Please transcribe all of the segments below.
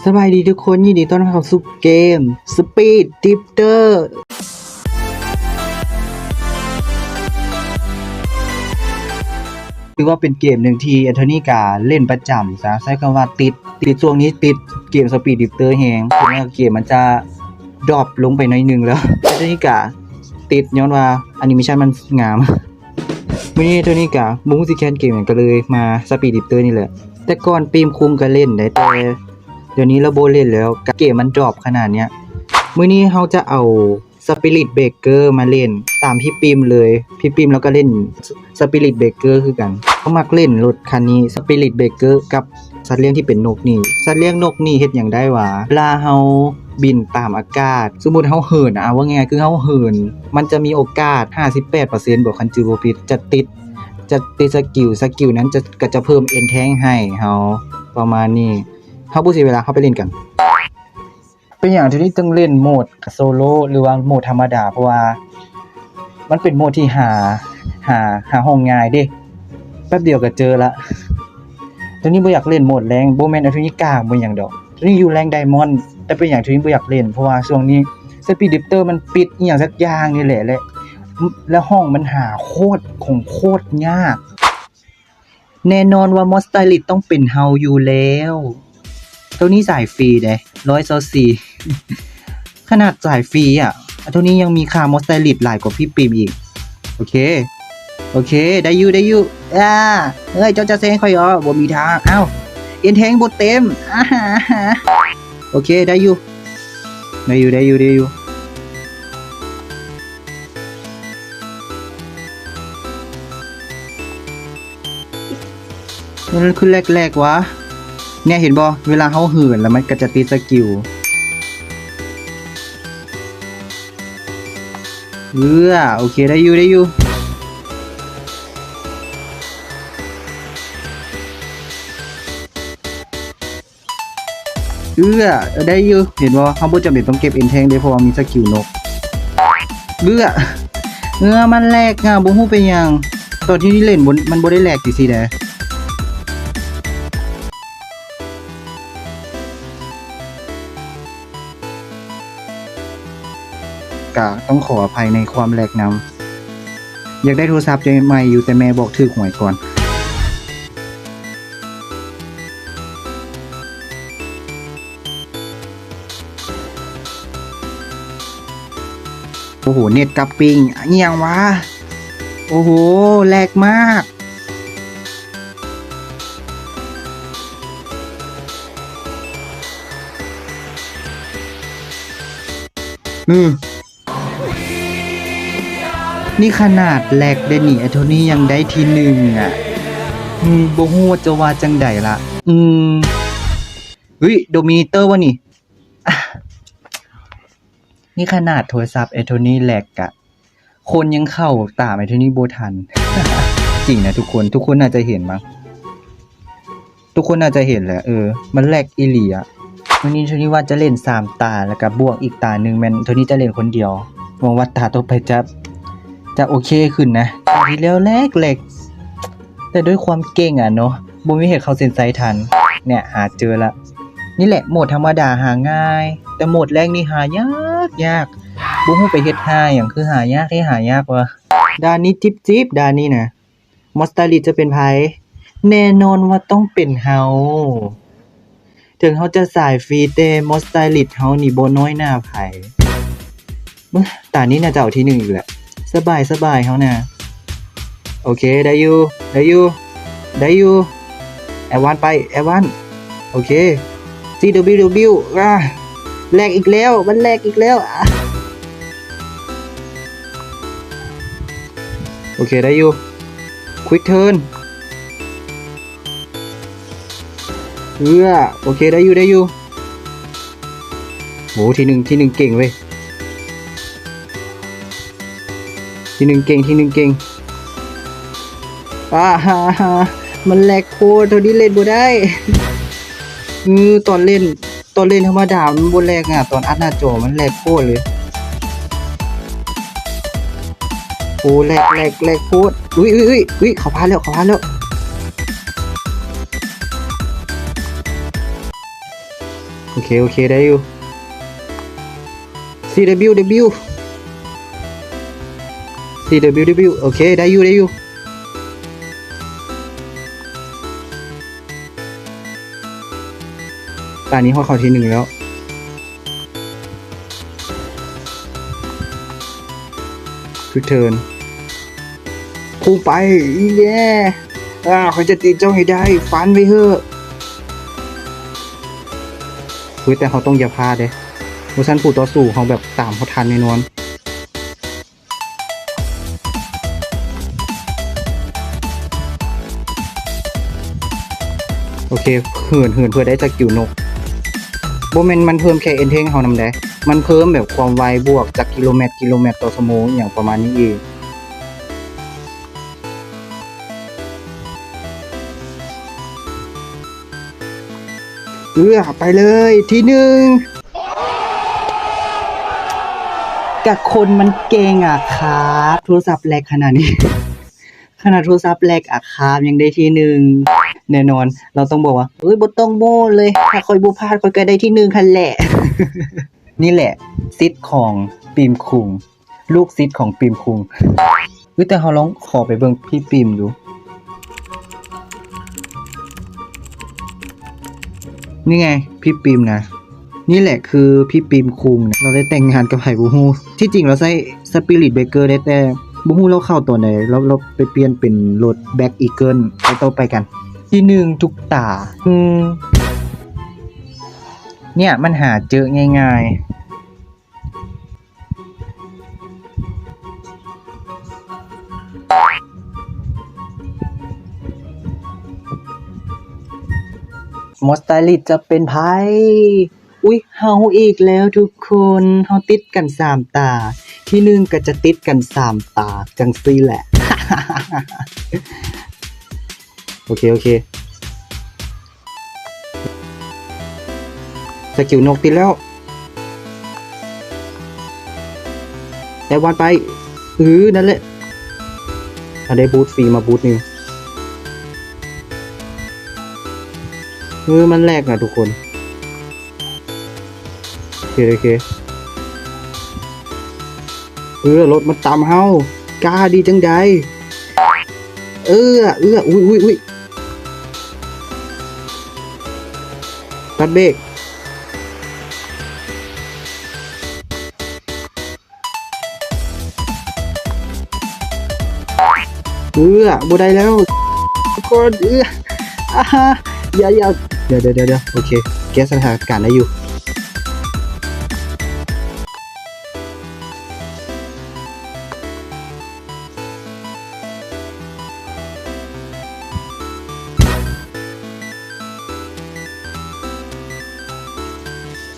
ສະບາຍດີທຸກຄົນ, ຍິນດີຕ້ອນຮັບເຂົ້າສູ່ເກມ Speed Drifter ຖືວ່າເປັນເກມໜຶ່ງທີ່ແອນໂທນີກະເລ່ນປະຈຳຊະ, ໃຊ້ຄຳວ່າຕິດ, ຕິດ, ຊ່ວງນີ້ຕິດເກມ Speed Drifter ແຮງ, ເຖິງແມ່ວ່າເກມມັນຈະດຣອບລົງໄປໜ້ອຍໜຶ່ງແລ້ວ, ແອນໂທນີກະຕິດຍ້ອນວ່າແອນິເມຊັນມັນງາມ. ມື້ນີ້ໂທນີ້ກະບໍ່ຮູ້ຊິແຄສເກມຫຍັງ ກະເລີຍມາ Speed Drifter ນີ້ແຫຼະ. ແຕ່ກ່ອນປີມຄຸງກະເລ່ນໄດ໋ ແຕ່ດຽວນີ້ລາວບໍ່ເລ່ນແລ້ວ, ກະເກມມັນດຣອບຂະໜາດເນີ້ຍ. ມື້ນີ້ເຮົາຈະເອົາ Spirit Breaker ມາເລ່ນຕາມພີ່ປິມເລີຍ. ພີ່ປິມລາວກະເລ່ນ Spirit Breaker ຄືກັນ. ເຮົາມັກເລ່ນລົດຄັນນີ້ Spirit Breaker ກັບ ສັດລ້ຽງທີ່ເປັນນົກນີ້, ສັດລ້ຽງນົກນີ້ເຮັດຫຍັງໄດ້ຫວາ? ເວລາເຮົາບິນຕາມອາກາດ, ສົມມຸດເຮົາເຫີນ, ອາ ເວົ້າງ່າຍໆ ຄືເຮົາເຫີນ, ມັນຈະມີໂອກາດຫ້າສິບແປດເປີເຊັນບໍ ຄັນຈື່ບໍ່ຜິດ, ຈະຕິດ, ຈະຕິດສະກິວ, ສະກິວນັ້ນຈະ, ກະຈະເພີ່ມເອັນແທງໃຫ້ເຮົາ ປະມານນີ້. ເຮົາບໍ່ເສຍເວລາ, ເຮົາໄປຫຼິ້ນກັນ. ເປັນຫຍັງທີ່ນີ້ຈຶ່ງເລ່ນໂໝດໂຊໂລ ຫຼືວ່າໂໝດທຳມະດາ? ເພາະວ່າມັນເປັນໂໝດທີ່ຫາ, ຫາ, ຫາຫ້ອງງ່າຍເດ້, ແປັບດຽວກະເຈີລະ. ໂທນີ້ບໍ່ຢາກເລ່ນໂໝດແລງ, ບໍ່ແມ່ນໂທນີ້ກາກບໍ່ຫຍັງດອກ, ໂທນີ້ຢູ່ແລງໄດມອນ, ແຕ່ເປັນຫຍັງໂທນີ້ບໍ່ຢາກເລ່ນ? ເພາະວ່າຊ່ວງນີ້ Speed Drifter ມັນປິດອີ່ຫຍັງສັກຢ່າງນີ້ແຫຼະ, ແລະ, ແລະ ຫ້ອງມັນຫາໂຄດຂອງໂຄດຍາກ. ແນ່ນອນວ່າ Mod Stylist ຕ້ອງເປັນເຮົາຢູ່ແລ້ວ. ໂທນີ້ສາຍຟຣີເດ້ ຮ້ອຍຊາວສີ່ ຂະໜາດສາຍຟຣີອະ, ໂທນີ້ຍັງມີຄ່າ Mod Stylist ຫຼາຍກວ່າພີ່ປິມອີກ. ໂອເຄ ໂອເຄ ໄດ້ຢູ່ ໄດ້ຢູ່. ອາ ເອີຍ ເຈົ້າຈະແຊງຂ້ອຍເຫາະ? ບໍ່ມີທາງ. ອ້າວ ເອັນແທງບໍ່ເຕັມ. ອາ ໂອເຄ ໄດ້ຢູ່ ໄດ້ຢູ່ ໄດ້ຢູ່ ໄດ້ຢູ່. ມັນຄືແລກໆຫວາ? ເນີ້ຍ ເຫັນບໍ່? ເວລາເຮົາເຫີນແລ້ວມັນກະຈະຕິດສະກິວ. ເອີ ໂອເຄ ໄດ້ຢູ່ ໄດ້ຢູ່. ເອື້ອ ໄດ້ຢູ່ ເຫັນບໍ່? ເຮົາບໍ່ຈຳເປັນຕ້ອງເກັບເອັນແທງເດ້ ເພາະວ່າມີສະກິວນົກ. ເບື້ອ ເອື້ອ ມັນແລກອະ ບໍ່ຮູ້ເປັນຫຍັງ. ຕອນທີ່ເລ່ນ ມັນບໍ່ໄດ້ແລກຈັ່ງຊີ້ເດ້. ກະຕ້ອງຂໍອະໄພໃນຄວາມແລກນຳ. ຢາກໄດ້ໂທລະສັບໃໝ່ຢູ່ ແຕ່ແມ່ບອກຖືກຫວຍກ່ອນ. ໂອ້ໂຫ ເນັດກັບປິງ ອີ່ຫຍັງຫວາ? ໂອ້ໂຫ ແລກມາກ. ອື ນີ້ຂະໜາດແລັກເດນີ້ ໄອ້ໂທນີ້ຍັງໄດ້ທີໜຶ່ງອະ. ອື ບໍ່ຮູ້ວ່າຈະວ່າຈັ່ງໃດລະ. ອື ເຮີ້ຍ ໂດມິເນເຕີວະນີ້. ນີ້ຂະໜາດໂທລະສັບໄອ້ໂທນີ້ແລັກກະ ຄົນຍັງເຂົ້າຕາມໄອ້ໂທນີ້ບໍ່ທັນ. ຈິງນະທຸກຄົນ, ທຸກຄົນໜ້າຈະເຫັນມັ້ງ. ທຸກຄົນໜ້າຈະເຫັນແຫຼະ ເອີ ມັນແລັກອີ່ຫຼີອະ. ມື້ນີ້ໂທນີ້ວ່າຈະຫຼິ້ນສາມຕາ ແລ້ວກະບວກອີກຕາໜຶ່ງ ແມ່ນໂທນີ້ຈະຫຼິ້ນຄົນດຽວ. ຫວັງວ່າຕາຕໍ່ໄປຈະ, ຈະໂອເຄຂຶ້ນນະ. ຕາທີ່ແລ້ວແລັກໆ ແຕ່ດ້ວຍຄວາມເກັ່ງອະເນາະ ບໍ່ມີໃຜເຂົ້າເສັ້ນໄຊທັນ. ເນີ້ຍ ຫາເຈີລະ. ນີ້ແຫຼະໂໝດທຳມະດາຫາງ່າຍ ແຕ່ໂໝດແລກນີ້ຫາຍາກໆ. ບໍ່ຮູ້ໄປເຮັດຫາຫຍັງ ຄືຫາຍາກ ເຮັດຫາຍາກວ່າ. ດ່ານນີ້ຈິບໆ ດ່ານນີ້ນະ. ມອນສະເຕີລິດຈະເປັນໃຜ? ແນ່ນອນວ່າຕ້ອງເປັນເຮົາ. ເຖິງເຮົາຈະສາຍຟຣີ ແຕ່ມອນສະເຕີລິດເຮົານີ້ບໍ່ນ້ອຍໜ້າໃຜ. ເບິ່ງ ຕານີ້ໜ້າຈະເອົາທີໜຶ່ງອີກແຫຼະ. ສະບາຍ ສະບາຍເຮົານະ. ໂອເຄ ໄດ້ຢູ່ ໄດ້ຢູ່ ໄດ້ຢູ່. ແອດວານໄປ ແອດວານ. ໂອເຄ ຊີດັບເບິນຢູດັບເບິນຢູ. ອາ ແລກອີກແລ້ວ ມັນແລກອີກແລ້ວ. ອາ ໂອເຄ ໄດ້ຢູ່. ຄວິກເທີນ. ເອີ ໂອເຄ ໄດ້ຢູ່ ໄດ້ຢູ່. ໂຫ ທີໜຶ່ງ ທີໜຶ່ງເກັ່ງເວີຍ. ທີໜຶ່ງເກັ່ງ ທີໜຶ່ງເກັ່ງ. ອາ ມັນແລກໂພດ ໂທນີ້ຫຼິ້ນບໍ່ໄດ້. ອື ຕອນຫຼິ້ນ ຕອນຫຼິ້ນທຳມະດາມັນບໍ່ແລກອະ ຕອນອັດໜ້າຈໍມັນແລກໂພດເລີຍ. ໂອ້ ແລກ ແລກ ແລກໂພດ. ອຸ້ຍ ອຸ້ຍ ອຸ້ຍ ອຸ້ຍ ເຂົາພາດແລ້ວ ເຂົາພາດແລ້ວ. ໂອເຄ ໂອເຄ ໄດ້ຢູ່ ຊີດັບເບິນຢູດັບເບິນຢູ ຊີດັບເບິນຢູດັບເບິນຢູ ໂອເຄ ໄດ້ຢູ່ ໄດ້ຢູ່ ຕານີ້ຮອດເຂົ້າທີໜຶ່ງແລ້ວ. ຄືເທີນ ພຸ່ງໄປ ເຢ້ ອາ ຂ້ອຍຈະຕິດເຈົ້າໃຫ້ໄດ້ ຟັນໄປເຮີ້. ເຮີ້ຍ ແຕ່ເຮົາຕ້ອງຢ່າພາດເດ້ ບໍ່ຊັ້ນຜູ້ຕໍ່ສູ້ເຮົາແບບຕາມເຮົາທັນແນ່ນອນ. ໂອເຄ ເຫີນ ເຫີນເພື່ອໄດ້ສະກິວນົກ. ບໍ່ແມ່ນມັນເພີ່ມແຄ່ເອັນເທັງເຮົານຳໃດ໋ ມັນເພີ່ມແບບຄວາມໄວບວກຈັກກິໂລແມັດ ກິໂລແມັດຕໍ່ຊົ່ວໂມງ ອີ່ຫຍັງປະມານນີ້ອີກ. ເອື້ອ ໄປເລີຍ ທີໜຶ່ງ. ກະຄົນມັນເກັ່ງອະຄາບ ໂທລະສັບແລັກຂະໜາດນີ້ ຂະໜາດໂທລະສັບແລັກອະຄາບຍັງໄດ້ທີໜຶ່ງ. ແນ່ນອນ ລາວຕ້ອງບອກວ່າ ເອີຍ ບໍ່ຕ້ອງໂມ້ເລີຍ ຖ້າຂ້ອຍບໍ່ພາດ ຂ້ອຍກະໄດ້ທີໜຶ່ງຫັ້ນແຫຼະ. ນີ້ແຫຼະສິດຂອງປີມຄຸງ ລູກສິດຂອງປີມຄຸງ. ເອີ ແຕ່ເຮົາລອງຂໍໄປເບິ່ງພີ່ປີມດູ. ນີ້ໄງ ພີ່ປີມນະ ນີ້ແຫຼະຄືພີ່ປີມຄຸງນະ ລາວໄດ້ແຕ່ງງານກັບໃຜບໍ່ຮູ້. ທີ່ຈິງລາວໃຊ້ສະປີລິດເບເກີໄດ້ ແຕ່ບໍ່ຮູ້ລາວເຂົ້າຕອນໃດ ລາວ ລາວໄປປ່ຽນເປັນລົດແບັກອີເກີ້. ໄປຕໍ່ໄປກັນ ທີໜຶ່ງທຸກຕາ. ອືມ ເນີ້ຍມັນຫາເຈີງ່າຍໆ. ມອສຕາລິດຈະເປັນໃຜ? ອຸ້ຍ ເຮົາອີກແລ້ວທຸກຄົນ ເຮົາຕິດກັນສາມຕາ ທີໜຶ່ງກະຈະຕິດກັນສາມຕາ ຈັ່ງຊີ້ແຫຼະ. ໂອເຄ ໂອເຄ ສະກິວນົກຕິດແລ້ວ ແລ້ວວັດໄປ ເອີ ນັ້ນແຫຼະ ເຮົາໄດ້ບູດຟຣີມາບູດໜຶ່ງ. ເອີ ມັນແລັກນະທຸກຄົນ. ໂອເຄ ໂອເຄ ເອີ ລົດມັນຕຳເຮົາ ກ້າດີຈັ່ງໃດ. ເອີ ເອີ ອຸ້ຍ ອຸ້ຍ ອຸ້ຍ ຕັດເບກ. ເອີ ບໍ່ໄດ້ແລ້ວທຸກຄົນ ເອີ ອາຮາ ຢ່າ ຢ່າ ດຽວ ດຽວ ດຽວ ໂອເຄ ແກ້ສະຖານະການໄດ້ຢູ່.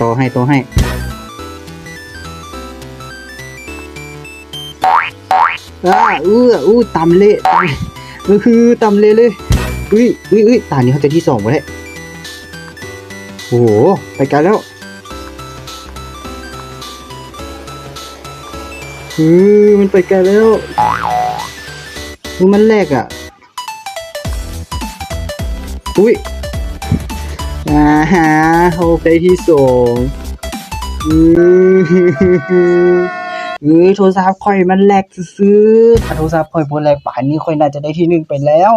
ຕໍ່ໃຫ້ ຕໍ່ໃຫ້ ອາ ເອີ ອູ້ ຕຳເລະ ຕຳ ເອີ ຕຳເລະເລີຍ. ອຸ້ຍ ອຸ້ຍ ອຸ້ຍ ຕານີ້ເຮົາຈະທີສອງບໍ່ໄດ້. ໂອ້ໂຫ ໄປໄກແລ້ວ. ເອີ ມັນໄປໄກແລ້ວ ເອີ ມັນແລັກອະ. ອຸ້ຍ ອາຮາ ໂອເຄ ໄດ້ທີສອງ. ອື ອື ໂທລະສັບຂ້ອຍມັນແລັກຊື່ໆ ຖ້າໂທລະສັບຂ້ອຍບໍ່ແລັກປານນີ້ ຂ້ອຍໜ້າຈະໄດ້ທີໜຶ່ງໄປແລ້ວ.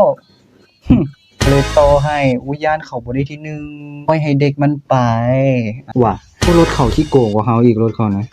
ຫຶ ເລີຍຕໍ່ໃຫ້ ອຸ້ຍ ຢ້ານເຂົາບໍ່ໄດ້ທີໜຶ່ງ ປ່ອຍໃຫ້ເດັກມັນໄປ. ວ່າ ໂອ້ ລົດເຂົາຂີ້ໂກງກວ່າເຮົາອີກ ລົດເຂົານະ.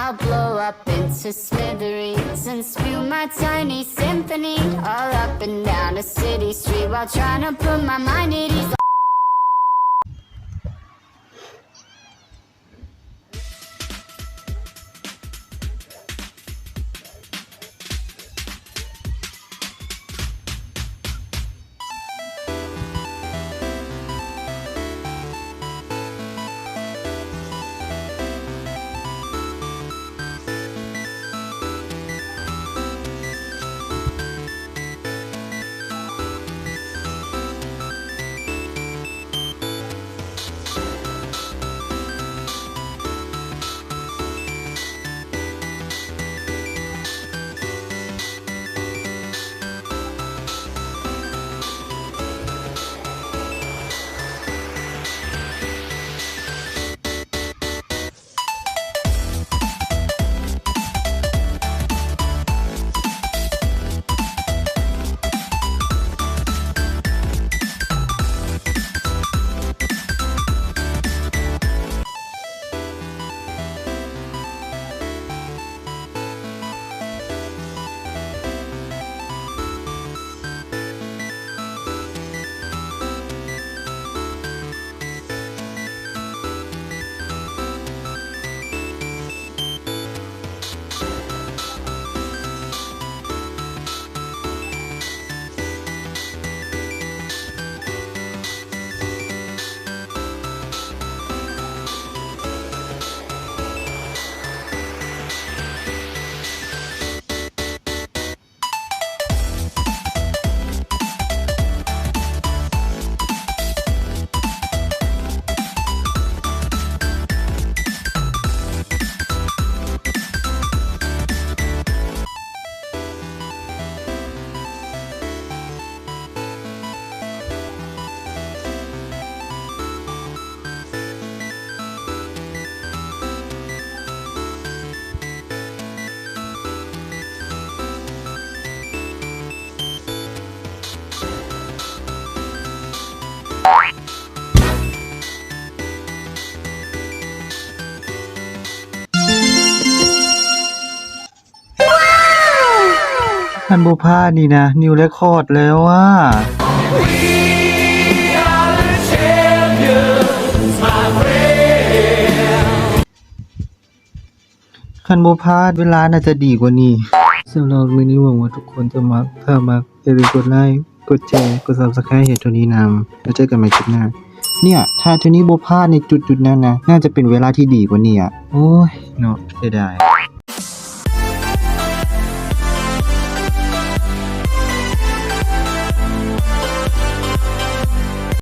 I'll blow up into smithereens and spew my tiny symphony all up and down a city street while trying to put my mind at ease.ຄັນບໍ່ພາດນີ້ນະ New Record ແລ້ວອະ. ຄັນບໍ່ພາດ ເວລາໜ້າຈະດີກວ່ານີ້. ສຳລັບມື້ນີ້ຫວັງວ່າທຸກຄົນຈະມັກ. ຖ້າມັກ ຢ່າລືມກົດໄລ, ກົດແຊ, ກົດ Subscribe ໃຫ້ໂທນີ້ນຳ. ແລ້ວເຈີກັນໃໝ່ຄລິບໜ້າ. ເນຍ ຖ້າໂທນີ້ບໍ່ພາດໃນຈຸດໆນັ້ນນະ ໜ້າຈະເປັນເວລາທີ່ດີກວ່ານີ້ອະ. ໂອ້ຍ ເນາະ ເສຍດາຍ.